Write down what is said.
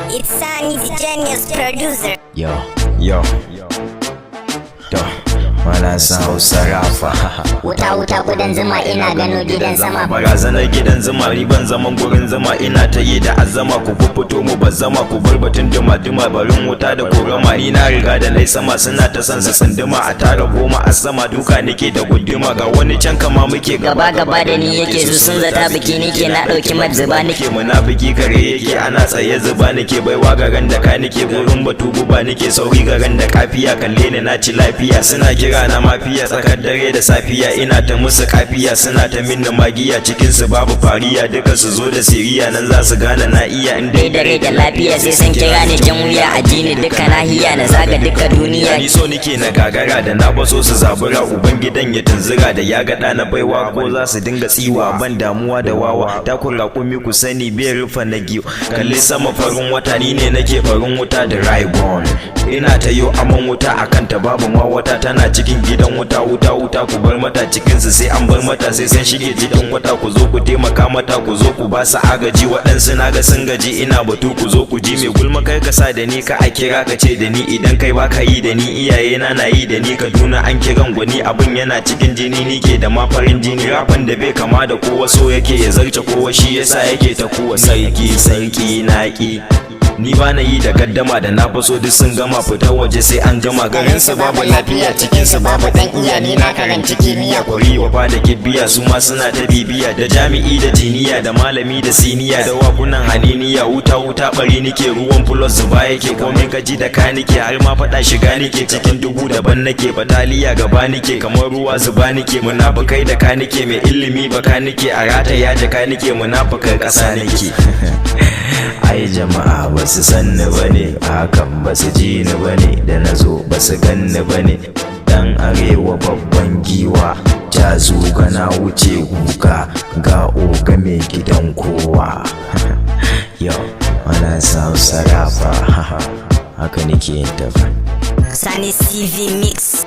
It's Sunny the Genius producer. Yo, yo, to, mana san Hausa rafa. Wuta wuta kudan zuma, ina gano gidan sama. Barazanar gidan zuma, riban zaman gurin zama, ina ta yi da azama. Ku fito mu bazama, ku bar batun duma duma, barin wuta da korama. Ni na riga da nai sama, suna ta san su tsunduma a tara 10 a sama, duka nake da guduma. Ga wani can kama muke. Gaba gaba da ni yake, su sun zata biki nike, na ɗauki mat zuba nike. Nake munafiki kare yake, ana tsaye zuba nake, baiwa garan da ka nake, gurin batu guba nake, sauri garan da kafiya. Kalle ni, na ci lafiya, suna kira na mafiya. Tsakar dare da safiya ina ta musu kafiya, suna ta minna magiya, cikin su babu fariya. Duka su zo da siriya, nan za su gane na iya in dai dare da lafiya sai san kira ni jan wuya, a jini duka nahiya, na zaga duka duniya. Ni so nike na gagara, da na baso su zabura, uban gidan ya tunzura da ya gaɗa na baiwa, ko za su dinga tsiwa, ban damuwa da wawa. Takun raƙumi ku sani bai rufa na giyo. Kalli sama, farin wata, ni ne nake farin wuta da raibon. Ina ta yo aman wuta akan ta, babu ma wata tana cikin gidan wuta wuta wuta. Ku bar mata cikin su, sai an bar mata, sai sun shige cikin wata. Ku zo ku taimaka mata, ku zo ku ba su agaji. Waɗansu na ga sun gaji, ina batu ku zo ku ji. Mai gulma kai ka sa da ni, ka a kira ka ce da ni. Idan kai baka yi da ni, iyaye na na yi da ni. Kaduna an kiran gwani, abin yana cikin jini, ni ke da ma farin jini. Rafin da bai kama da kowa, so yake ya zarce kowa, shi yasa yake ta kowa. Sarki sarki naki, ni ba na yi da gaddama, da na faso duk sun gama fita waje sai an gama. Garin su babu lafiya, cikin su babu dan iya. Ni na karanci kimiyya, kwari wafa da kibiya, su ma suna ta bibiya, da jami'i da jiniya, da malami da siniya, da wakunan haniniya. Wuta wuta bari nike, ruwan plus zuba yake, komai gaji da ka nike, har ma faɗa shiga nike, cikin dubu daban nake, bataliya gaba nike, kamar ruwa zuba nike. Munafukai da ka nike, mai ilimi baka nike, a rataya jaka nike, munafukai ƙasa nike. Ai jama'a ba su san ni bane, hakan ba su ji ni bane, da na zo ba su gan ni bane. Dan arewa babban giwa, jazuga na wuce guga, ga oga mai gidan kowa. Yo, ana samu sarafa, haka nake yin tafa. Sunny CV Mix.